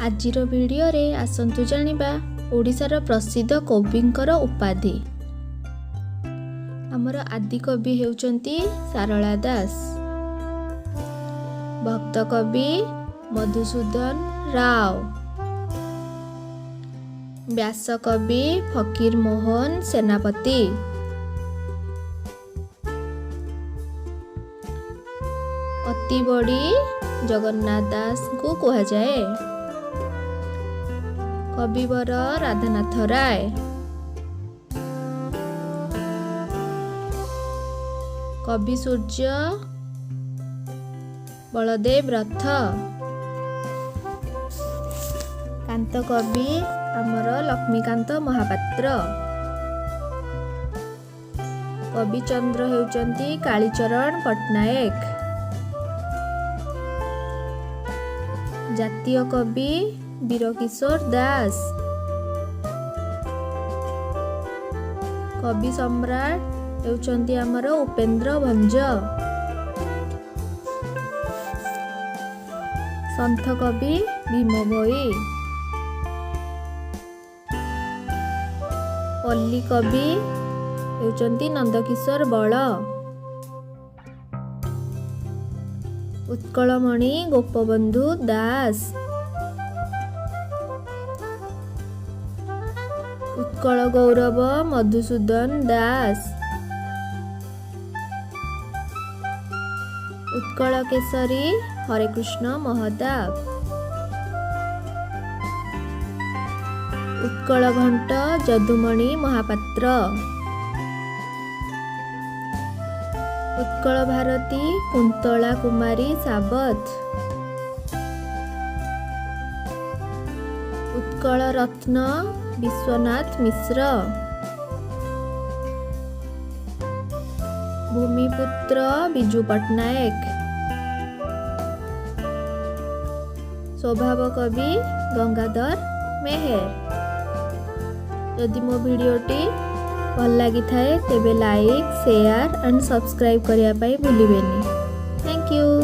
ଆଜିର ଭିଡ଼ିଓରେ ଆସନ୍ତୁ ଜାଣିବା ଓଡ଼ିଶାର ପ୍ରସିଦ୍ଧ କବିଙ୍କର ଉପାଧି। ଆମର ଆଦିକବି ହେଉଛନ୍ତି ସାରଳା ଦାସ, ଭକ୍ତକବି ମଧୁସୂଦନ ରାଓ, ବ୍ୟାସକବି ଫକୀର ମୋହନ ସେନାପତି, ଅତିବଡ଼ି ଜଗନ୍ନାଥ ଦାସଙ୍କୁ କୁହାଯାଏ, କବିବର ରାଧାନାଥ ରାୟ, କବି ସୂର୍ଯ୍ୟ ବଳଦେବ ରଥ, କାନ୍ତ କବି ଆମର ଲକ୍ଷ୍ମୀକାନ୍ତ ମହାପାତ୍ର, କବିଚନ୍ଦ୍ର ହେଉଛନ୍ତି କାଳୀଚରଣ ପଟ୍ଟନାୟକ, ଜାତୀୟ କବି ବୀରକିଶୋର ଦାସ, କବି ସମ୍ରାଟ ହେଉଛନ୍ତି ଆମର ଉପେନ୍ଦ୍ର ଭଞ୍ଜ, ସନ୍ଥ କବି ଭୀମ ଭୋଇ, ପଲ୍ଲୀ କବି ହେଉଛନ୍ତି ନନ୍ଦକିଶୋର ବଳ, ଉତ୍କଳମଣି ଗୋପବନ୍ଧୁ ଦାସ, ଉତ୍କଳ ଗୌରବ ମଧୁସୂଦନ ଦାସ, ଉତ୍କଳ କେଶରୀ ହରେକୃଷ୍ଣ ମହତାବ, ଉତ୍କଳ ଘଣ୍ଟ ଯଦୁମଣି ମହାପାତ୍ର, ଉତ୍କଳ ଭାରତୀ କୁନ୍ତଳା କୁମାରୀ ସାବତ, ଉତ୍କଳ ରତ୍ନ ବିଶ୍ୱନାଥ ମିଶ୍ର, ଭୂମିପୁତ୍ର ବିଜୁ ପଟ୍ଟନାୟକ, ସ୍ୱଭାବ କବି ଗଙ୍ଗାଧର ମେହେର। ଯଦି ମୋ ଭିଡ଼ିଓଟି ଭଲ ଲାଗିଥାଏ ତେବେ ଲାଇକ୍, ସେୟାର ଆଣ୍ଡ ସବସ୍କ୍ରାଇବ୍ କରିବା ପାଇଁ ଭୁଲିବେନି। Thank you.